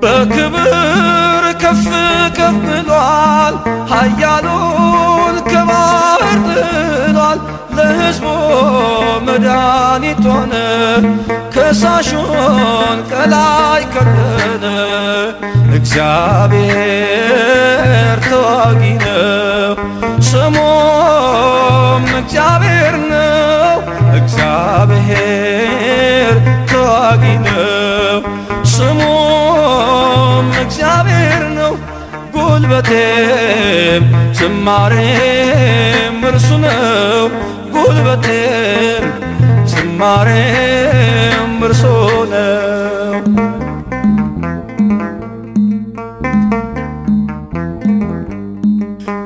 በክብር ከፍ ከፍ ብሏል፣ ኃያሉን ከባሕር ጥሏል። ለሕዝቡ መድኃኒት ሆነ፣ ከሳሹን ከላይ ከደነ። እግዚአብሔር ተዋጊ ነው፣ ስሙም እግዚአብሔር ነው። እግዚአብሔር ተዋጊ ነው፣ ስሙም እግዚአብሔር ነው። ጉልበቴም ዝማሬም እርሱ ነው። ጉልበቴም ዝማሬም እርሱ ነው።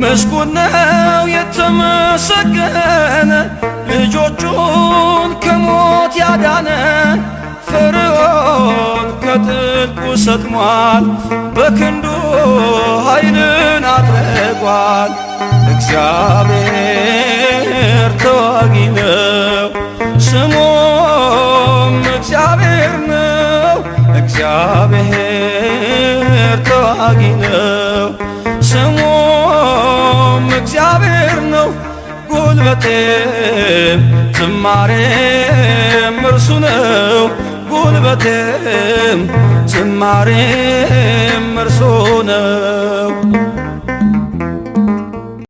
ምስጉን ነው የተመሰገነ፣ ልጆቹን ከሞት ያዳነ። ፈርዖን ከጥልቁ ሰጥሟል፣ በክንዱ ኃይልን አድርጓል። እግዚአብሔር ተዋጊ ነው፣ ስሙም እግዚአብሔር ነው። እግዚአብሔር ተዋጊ ነው፣ ስሙም እግዚአብሔር ነው። ጉልበቴም ዝማሬም እርሱ ነው። ጉልበቴም ዝማሬም እርሱ ነው።